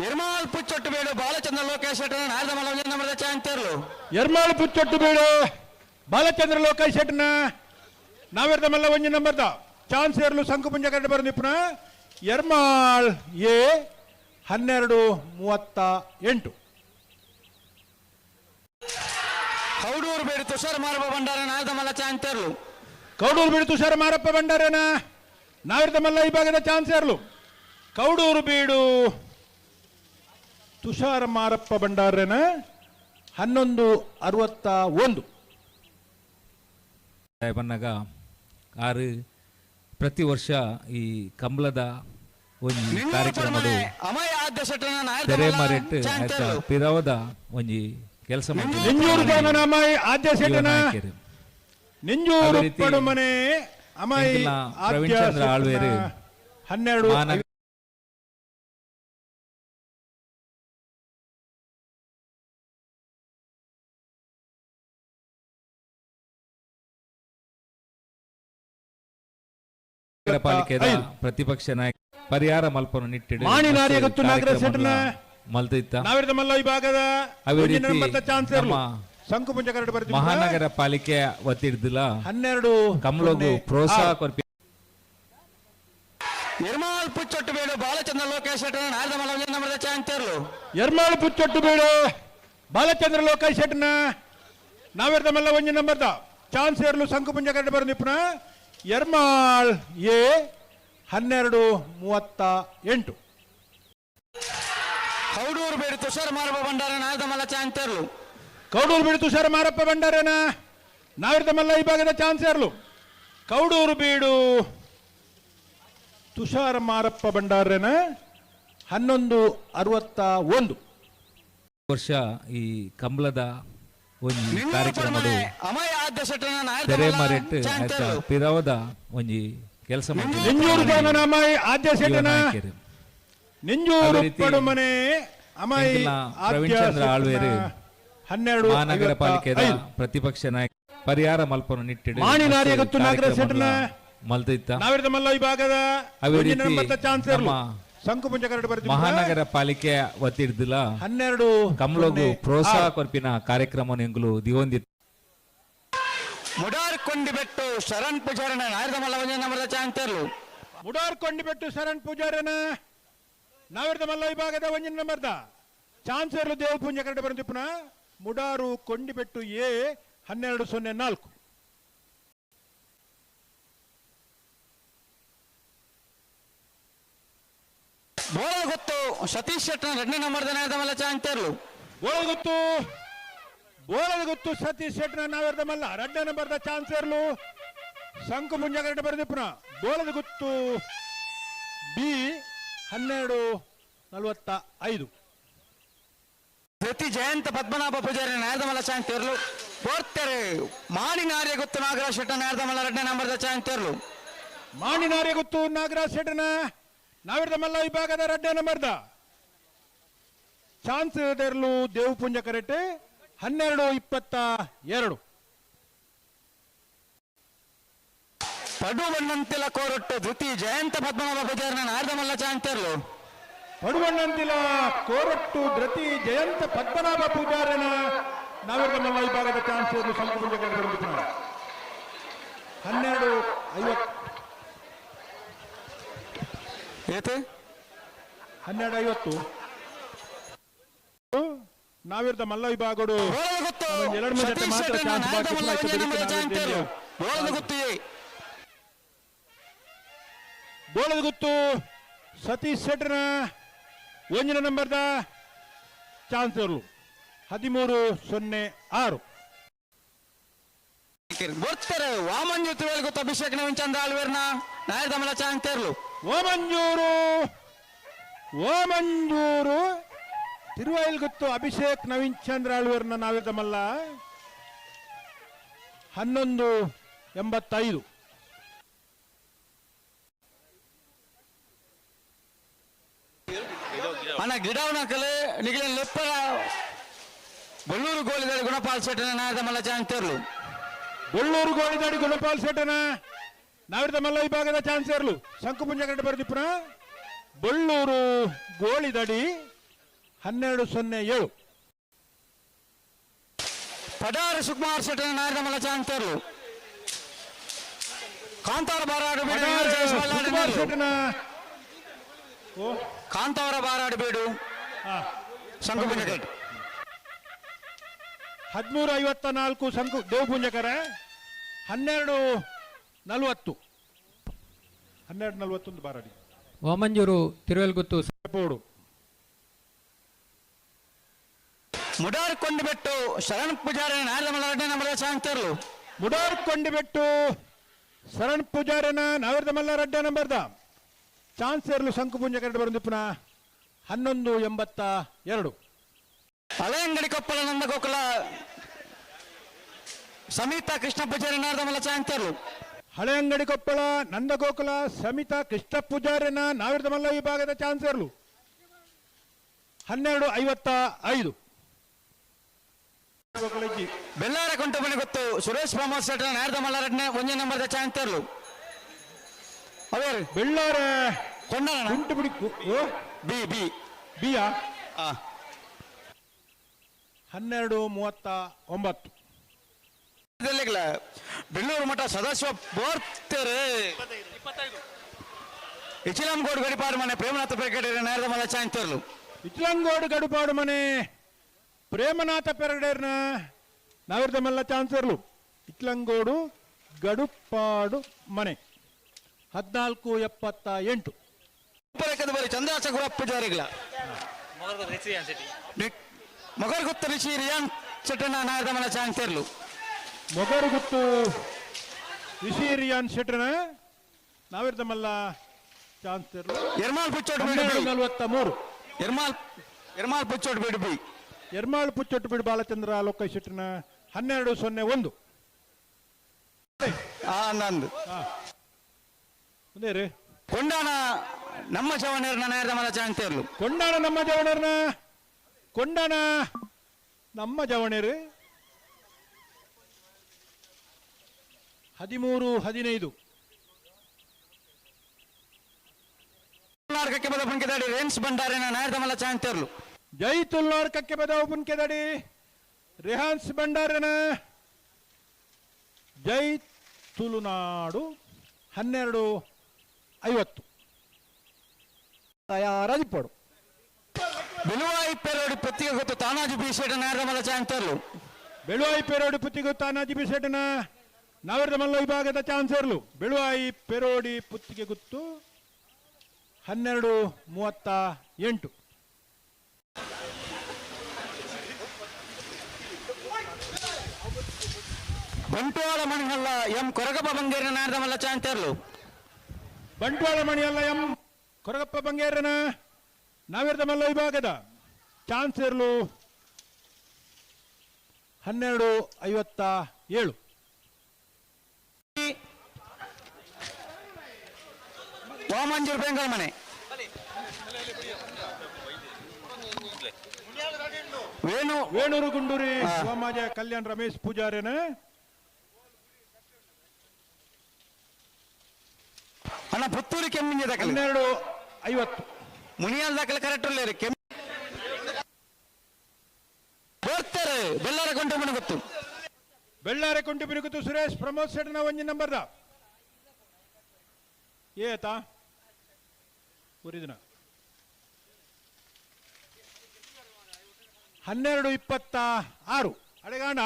ನಿರ್ಮಾಲ್ ಪುಚ್ಚೊಟ್ಟು ಬೇಡು ಬಾಲಚಂದ್ರ ಲೋಕೇಶ್ ಶೆಟ್ಟರ್ ನಾರದ ಮಲ್ಲ ನಂಬರ್ದ ಚಾಂತೇರ್ಲು. ಎರ್ಮಾಳು ಪುಚ್ಚೊಟ್ಟು ಬೀಡು ಬಾಲಚಂದ್ರ ಲೋಕೇಶ್ ಶೆಟ್ಟನ ನಾವೆರ್ದ ಮಲ್ಲ ಒಂಜಿ ನಂಬರ್ದ ಚಾನ್ಸೇರ್ಲು ಸಂಕುಪುಂಜ ಕರಡು ಬರ ನಿಪುಣ. ಎರ್ಮಾಳ್ ಎ 12:38. ಕೌಡೂರು ಬೇಡು ತುಷಾರ್ ಮಾರಪ್ಪ ಭಂಡಾರ ನಾರದ ಮಲ್ಲ ಚಾಂತೇರ್ಲು. ಕೌಡೂರು ಬೀಡು ತುಷಾರ ಮಾರಪ್ಪ ಭಂಡಾರೇನ ನಾವಿರ್ದ ಮಲ್ಲ ಈ ಭಾಗದ ಚಾನ್ಸೇರ್ಲು. ಕೌಡೂರು ಬೀಡು ತುಷಾರ ಮಾರಪ್ಪ ಭಂಡಾರೇನ 11:61. ಬನ್ನಗ ಆರು ಪ್ರತಿ ವರ್ಷ ಈ ಕಂಬಳದ ಒಂಜಿ ನಿನ್ನೂರು ಕಾರ್ಯಕ್ರಮಡು ಪಡಮನೆ ಅಮಯ ಆದ್ಯ ಶೆಟ್ಟರ್ನ ನಾರದ ಮಲ್ಲ ತೆರೆಮರೆಟ್ ಆಯ್ತ ಚಾಂತೇರ್ಲು. ಪಿರವದ ಒಂಜಿ ಕೆಲಸ ನಿಂಜೂರು ಜೋನನ ಅಮ್ಮಾಯಿ ಆದ್ಯ ಶೆಟ್ಟನ ನಾಯಕರು ನಿಂಜೂರು ಅದೇ ರೀತಿ ಪಡುಮನೆ ಅಮ್ಮಾಯಿ ಎಂಕಲ್ನ ಪ್ರವೀಣ್ ಆದ್ಯ ಚಂದ್ರ ಆಳ್ವೇರು ಶೆಟ್ಟನ 12 ಮಹಾನಗರ ಪಾಲಿಕೆದ ಐದು. ಪ್ರತಿಪಕ್ಷ ನಾಯಕ ಪರಿಹಾರ ಮಲ್ಪನ ನಿಟ್ಟಿಡು ಮಾಣಿನಾರಿಯ ಗೊತ್ತು ನಾಗರಾಜ್ ಶೆಟ್ಟರ್ನ ಮಲ್ತಿತ್ತ. ನಾವಿರ್ದ ಮಲ್ಲ ಈ ಭಾಗದ ಅದೇ ಒಂಜಿ ರೀತಿ ನಂಬರ್ದ ಚಾನ್ಸೇರ್ಲು ನಮ್ಮ ಸಂಕುಪುಂಜ ಕರಡು ಬರ್ತೀವಿ. ಮಹಾನಗರ ಪಾಲಿಕೆ ವತಿಡ್ದಿಲ್ಲ 12 ಕಮಲಗು 0 ಪ್ರೋತ್ಸಾಹ 6. ಕೊರ್ಪಿ. ನಿರ್ಮಾಲ್ ಪುಚ್ಚೊಟ್ಟು ಬೇಡು ಬಾಲಚಂದ್ರ ಲೋಕೇಶ್ ಶೆಟ್ಟರ್ ನಾರದ ಮಲ್ಲ ನಂಬರ್ದ ಚಾಂತೇರ್ಲು. ಎರ್ಮಾಳು ಪುಚ್ಚೊಟ್ಟು ಬೀಡು ಬಾಲಚಂದ್ರ ಲೋಕೇಶ್ ಶೆಟ್ಟನ ನಾವಿರ್ದ ಮಲ್ಲ ಒಂಜಿ ನಂಬರ್ದ ಚಾನ್ಸೇರ್ಲು ಸಂಕುಪುಂಜ ಕರಡು ಬರ ನಿಪುಣ. ಎರ್ಮಾಳ್ ಎ 12:38. ಕೌಡೂರು ಬೇಡು ತುಷಾರ್ ಮಾರಪ್ಪ ಭಂಡಾರ ನಾರದ ಮಲ್ಲ ಚಾಂತೇರ್ಲು. ಕೌಡೂರು ಬೀಡು ತುಷಾರ ಮಾರಪ್ಪ ಭಂಡಾರೇನ ನಾವಿರ್ದ ಮಲ್ಲ ಈ ಭಾಗದ ಚಾನ್ಸೇರ್ಲು. ಕೌಡೂರು ಬೀಡು ತುಷಾರ ಮಾರಪ್ಪ ಭಂಡಾರೇನ 11:61. ವರ್ಷ ಈ ಕಂಬಳದ ಒಂಜಿ ನಿನ್ನೂರು ಕಾರ್ಯಕ್ರಮಡು ಪಡಮನೆ ಅಮಯ ಆದ್ಯ ಶೆಟ್ಟರ್ನ ನಾರದ ಮಲ್ಲ ತೆರೆಮರೆಟ್ ಆಯ್ತ ಚಾಂತೇರ್ಲು. ಪಿರವದ ಒಂಜಿ ಕೆಲಸ ನಿಂಜೂರು ಜೋನನ ಅಮ್ಮಾಯಿ ಆದ್ಯ ಶೆಟ್ಟನ ನಾಯಕರು ನಿಂಜೂರು ಅದೇ ರೀತಿ ಪಡುಮನೆ ಅಮ್ಮಾಯಿ ಎಂಕಲ್ನ ಪ್ರವೀಣ್ ಆದ್ಯ ಚಂದ್ರ ಆಳ್ವೇರು ಶೆಟ್ಟನ 12 ಮಹಾನಗರ ಪಾಲಿಕೆದ 55. ಪ್ರತಿಪಕ್ಷ ನಾಯಕ ಪರಿಹಾರ ಮಲ್ಪನ ನಿಟ್ಟಿಡು ಮಾಣಿನಾರಿಯ ಗೊತ್ತು ನಾಗರಾಜ್ ಶೆಟ್ಟರ್ನ ಮಲ್ತಿತ್ತ. ನಾವಿರ್ದ ಮಲ್ಲ ಈ ಭಾಗದ ಅದೇ ಒಂಜಿ ರೀತಿ ನಂಬರ್ದ ಚಾನ್ಸೇರ್ಲು ನಮ್ಮ ಸಂಕುಪುಂಜ ಕರಡು ಬರ್ತೀವಿ. ಮಹಾನಗರ ಪಾಲಿಕೆ ವತಿಡ್ದಿಲ್ಲ 12 ಕಮಲಗು 0 ಪ್ರೋತ್ಸಾಹ 6. ಕೊರ್ಪಿನ ಕಾರ್ಯಕ್ರಮ ಎಂಗುಲು ದಿವೊಂದಿತ್ತು. ಮುಡಾರ್ ಕೊಂಡಿಬೆಟ್ಟು ಶರಣ್ ಪೂಜಾರನ ನಾರದ ಮಲ್ಲ ಒಂಜಿ ನಂಬರ್ದ ಚಾಂತೇರ್ಲು. ಮುಡಾರ್ ಕೊಂಡಿಬೆಟ್ಟು ಶರಣ್ ಪೂಜಾರನ ನಾವಿರ್ದ ಮಲ್ಲ ವಿಭಾಗದ ಒಂಜಿನ ನಂಬರ್ದ ಚಾನ್ಸೇರ್ಲು ದೇವ ಪೂಂಜ ಕರಡು ಬರಂದಿಪ್ಪುನ. ಮುಡಾರು ಕೊಂಡಿಬೆಟ್ಟು ಎ 12:04. ಬೋಳಗುತ್ತು ಸತೀಶ್ ಶೆಟ್ಟರ್ ಎರಡನೇ ನಂಬರ್ದ ನಾರದ ಮಲ್ಲ ಚಾಂತೇರ್ಲು. ಬೋಳಗುತ್ತು ಬೋಳಗುತ್ತು ಸತೀಶ್ ಶೆಟ್ಟನ ನಾವಿರ್ದ ಮಲ್ಲ ಎರಡನೇ ನಂಬರ್ದ ಚಾನ್ಸೇರ್ಲು ಶಂಕು ಮುಂಜ ಕರಡು ಬರಂದಿಪ್ಪುನ. ಬೋಳದಗುತ್ತು ಬಿ 12:45. ಪ್ರತಿ ಜಯಂತ ಪದ್ಮನಾಭ ಪೂಜಾರಿ ನಾರದ ಮಲ್ಲ ಚಾಂತೇರ್ಲು. ಬೋರ್ತೆರೆ ಮಾಣಿನಾರ್ಯ ಗುತ್ತು ನಾಗರಾಜ್ ಶೆಟ್ಟರ್ ನಾರದ ಮಲ್ಲ ಎರಡನೇ ನಂಬರ್ದ ಚಾಂತೇರ್ಲು. ಮಾಣಿನಾರ್ಯ ಗುತ್ತು ನಾಗರಾಜ್ ಶೆಟ್ಟನ ನಾವಿರ್ದ ಮಲ್ಲ ವಿಭಾಗದ ಎರಡನೇ ನಂಬರ್ದ ಚಾನ್ಸ್ ದೇರ್ಲು ದೇವಪುಂಜ ಕರೆಟೆ 12:22. ಪಡು ಬಣ್ಣಂತಿಲ ಕೋರೊಟ್ಟು ಧೃತಿ ಜಯಂತ ಪದ್ಮನಾಭ ಪೂಜಾರಿನ ನಾರದ ಮಲ್ಲ ಚಾಂತೇರ್ಲು. ಪಡುವಣ್ಣಂತಿಲ ಕೋರಟ್ಟು ಧೃತಿ ಜಯಂತ ಪದ್ಮನಾಭ ಪೂಜಾರನ ನಾವಿರ್ದ ಮಲ್ಲ ವಿಭಾಗದ ಚಾನ್ಸ್ ದೇರ್ಲು ಸಂಕುಪುಂಜ ಕರೆಟೆ 12:50. ಏತೆ 12:50 ನಾವಿರ್ದ ಮಲ್ಲ ವಿಭಾಗಡು ಬೋಳದಗುತ್ತು ಒಂದು ಎರಡು ಮೂರು ಜೊತೆ ಸತೀಶ್ ಮಾತ್ರ ಶೆಟ್ಟರ್ನ ಚಾನ್ಸ್ ನಾರದ ಬಾಕಿ ಮಲ್ಲ ಇತ್ತು. ಒಂಜಿ ನಂಬರ್ದ ನಾವಿರ್ದ ಚಾಂತೇರ್ಲು. ಬೋಳದಗುತ್ತು ಎ. ಬೋಳದಗುತ್ತು ಸತೀಶ್ ಶೆಟ್ಟರ್ನ ಒಂಜಿನ ನಂಬರ್ದ ಚಾನ್ಸರ್ಲು 13:06. ಬರ್ತಾರೆ ವಾಮಂಜು ತಿರುವಲ್ಗುತ್ತು ಅಭಿಷೇಕ್ ನವೀನ್ ಚಂದ್ರ ಆಳ್ವೇರ್ನ ನಾಯರ್ದ ಮಲ್ಲ ಚಾಂತೇರ್ಲು. ಓಮಂಜೂರು ಓಮಂಜೂರು ತಿರುವೈಲ್ಗುತ್ತು ಅಭಿಷೇಕ್ ನವೀನ್ ಚಂದ್ರ ಆಳ್ವೇರ್ನ ನಾವಿರ್ದ ಮಲ್ಲ 11:85. ಅಣ್ಣ ಗಿಡವನಕಲೆ ನಿಗಲ ಲೆಪ್ಪರ ಬೊಳ್ಳೂರು ಗೋಲಿದಾಡಿ ಗುಣಪಾಲ್ ಶೆಟ್ಟನ ನಾಯರ್ದ ಮಲ್ಲ ಚಾಂತೇರ್ಲು. ಬೊಳ್ಳೂರು ಗೋಳಿದಾಡಿ ಗುಣಪಾಲ್ ಶೆಟ್ಟನ ನಾವಿರ್ದ ಮಲ್ಲ ವಿಭಾಗದ ಚಾನ್ಸರ್ಲು ಶಂಕುಪುಂಜ ಕರಡು ಬರೆದಿಪ್ಪುನ. ಬೊಳ್ಳೂರು ಗೋಳಿದಡಿ 12:07. ಪಡಾರು ಸುಕುಮಾರ್ ಶೆಟ್ಟನ ನಾಯರ್ದಮಲ್ಲ ಚಾಂತರ್ಲು ಕಾಂತಾರ ಬಾರಾಡು ಬೀಡು ಸುಕುಮಾರ್ ಶೆಟ್ಟನ ಕಾಂತಾರ ಬಾರಾಡು ಬೀಡು ಸಂಕುಪುಂಜಕರ್ 13:54 ಸಂಕು ದೇವಪುಂಜಕರ 12:40 12:41 ಬಾರಾಡಿ. ವಾಮಂಜೂರು ತಿರುವೆಲ್ಗುತ್ತು ಪೋಡು ಮುಡಾರ್ ಕೊಂಡುಬೆಟ್ಟು ಶರಣ್ ಪೂಜಾರಿ ನಾಯರ್ದಮಲ್ಲ ರಡ್ಡೆ ಚಾಂತರ್ಲು ಮುಡಾರ್ ಕೊಂಡಿಬೆಟ್ಟು ಶರಣ್ ಪೂಜಾರಿನ ನಾವಿರ್ದಮಲ್ಲ ರಡ್ಡ ನಂಬರ್ದ ಚಾನ್ಸೇರ್ಲು ಶಂಕುಪುಂಜ ಕರಡು ಬರಂದಿಪ್ಪುನ 11:82. ಹಳೆಯಂಗಡಿ ಕೊಪ್ಪಳ ನಂದಗೋಕುಲ ಸಮೀತಾ ಕೃಷ್ಣ ಪೂಜಾರಿ ನಾರದಮಲ್ಲ ಚಾಂತರ್ಲು ಹಳೆಯಂಗಡಿ ಕೊಪ್ಪಳ ನಂದಗೋಕುಲ ಸಮಿತಾ ಕೃಷ್ಣ ಪೂಜಾರಿನ ನಾವಿರ್ದಮಲ್ಲ ವಿಭಾಗದ ಚಾನ್ಸೇರ್ಲು 12:55. ಬೆಲ್ಲಾರ ಕೊಂಟುಮಣಿ ಗೊತ್ತು ಸುರೇಶ್ ಪ್ರಮೋದ್ ಶೆಟ್ಟರ್ ನಾರದಮಲ್ಲ ರಡ್ನೆ ಒಂದೇ ನಂಬರ್ದ ಚಾಂತರ್ಲು ಅವೇ ಬೆಳ್ಳಾರ ಕೊಂಡಣ ಕುಂಟುಬಿಡಿ ಬಿ ಬಿ ಬಿಯಾ ಆ 12:39. ಇದೆಲ್ಲ ಬೆಳ್ಳೂರು ಮಠ ಸದಾಶಿವ ಬೋರ್ತಾರೆ ಇಚಿಲಂಗೋಡು ಗಡಿಪಾಡು ಮನೆ ಪ್ರೇಮನಾಥ ಪೆರಗಡೆ ನಾರದಮಲ್ಲ ಚಾಂತರ್ಲು ಇಚ್ಲಂಗೋಡು ಗಡುಪಾಡು ಮನೆ ಪ್ರೇಮನಾಥ ಪೆರಗಡೇರ್ನ ನಾವಿರ್ದಮಲ್ಲ ಚಾನ್ಸರ್ಲು ಇಚ್ಲಂಗೋಡು ಗಡುಪಾಡು ಮನೆ 14:78. ಬರಿ ಚಂದ್ರಾಚ ಗುರಪ್ಪ ಪೂಜಾರಿಗಳ ಮೊಗರ್ಗುತ್ತ ರಿಷಿ ರಿಯಾನ್ ಚಟ್ಟಣ ನಾರದಮಲ್ಲ ಚಾಂತರ್ಲು ಮೊಗರುಗುತ್ತು ರಿಷಿ ರಿಯಾನ್ ಶೆಟ್ಟರ್ನ ನಾವಿರ್ದಮಲ್ಲ ಚಾನ್ಸರ್ಲು ಎರ್ಮಾಲ್ ಪುಚ್ಚೋಟ್ ಬೀಡು 12:43. ಎರ್ಮಾಲ್ ಎರ್ಮಾಲ್ ಪುಚ್ಚೋಟ್ ಬೀಡು ಬಿ ಎರ್ಮಾಳ್ ಪುಚ್ಚೊಟ್ಟು ಬಿಡು ಬಾಲಚಂದ್ರ ಲೋಕೈ ಶೆಟ್ಟರ್ನ 12:01. ಆ ನಂದು ಒಂದೇ ರೀ ಕೊಂಡಾಣ ನಮ್ಮ ಚವಣೇರ್ನ ನಾರದಮಲ್ಲ ಚಾಂತರ್ಲು ಕೊಂಡಾಣ ನಮ್ಮ ಜವಣರ್ನ ಕೊಂಡಾಣ ನಮ್ಮ ಜವಣರು 13:15. ಕರ್ನಾಟಕಕ್ಕೆ ಬದ ಪಂಕೆದಾಡಿ ರೇನ್ಸ್ ಭಂಡಾರಿನ ನಾಯರ್ದಮಲ್ಲ ಚಾಂತರ್ಲು ಜೈ ತುಲ್ನಾರ್ ಕಕ್ಕೆ ಬದ ಪುನ್ಕೆದಡಿ ರಿಹಾನ್ಸ್ ಭಂಡಾರನ ಜೈ ತುಳುನಾಡು 12:50. ತಯಾರಾದಿಪ್ಪಡು ಬೆಲುವಾಯಿ ಪೆರೋಡಿ ಪ್ರತ್ಯೇಕ ಗೊತ್ತು ತಾನಾಜಿ ಬಿ ಶೆಟ್ಟ ನಾಯರ್ದಮಲ್ಲ ಚಾಂತರ್ಲು ಬೆಳುವಾಯಿ ಪೆರೋಡಿ ಪುತ್ತಿಗು ತಾನಾಜಿ ಬಿಸೆಟನ ನಾವಿರ್ದಮಲ್ಲ ವಿಭಾಗದ ಚಾನ್ಸರ್ಲು ಬೆಳುವಾಯಿ ಪೆರೋಡಿ ಪುತ್ತಿಗೆ ಗುತ್ತು 12:38. ಬಂಟ್ವಾಳ ಮಣಿಹಲ್ಲ ಎಂ ಕೊರಗಪ್ಪ ಬಂಗೇರಿನ ನಾಯರ್ದಮಲ್ಲ ಚಾಂತರ್ಲು ಬಂಟ್ವಾಳ ಮಣಿಯಲ್ಲ ಎಂ ಕೊರಗಪ್ಪ ಬಂಗೇರನ ನಾವಿರ್ದಮಲ್ಲ ವಿಭಾಗದ ಚಾನ್ಸರ್ಲು 12:57. ವಾಮಂಜೂರ್ ಬೆಂಗಲ್ ಮನೆ ವೇಣು ವೇಣೂರು ಗುಂಡೂರಿ ಸೋಮಾಜ ಕಲ್ಯಾಣ್ ರಮೇಶ್ ಪೂಜಾರಿನ ಅಣ್ಣ ಪುತ್ತೂರು ಕೆಮ್ಮಿಂಜ ದಾಖಲೆ 12:50. ಮುನಿಯಾಲ್ ದಾಖಲೆ ಕರೆಕ್ಟ್ ಉಳ್ಳೇರು ಕೆಮ್ಮಿ ಬರ್ತಾರೆ ಬೆಲ್ಲಾರ ಗೊಂಡು ಮನೆ ಗೊತ್ತು ಬೆಳ್ಳಾರೆ ಕುಂಟು ಬಿರುಕುತು ಸುರೇಶ್ ಪ್ರಮೋದ್ ಶೆಟ್ಟನ ಒಂಜಿ ನಂಬರ್ದ ಏತಾ ಊರಿದಿನ 12:26 ಅಡೆಗಾಂಡ.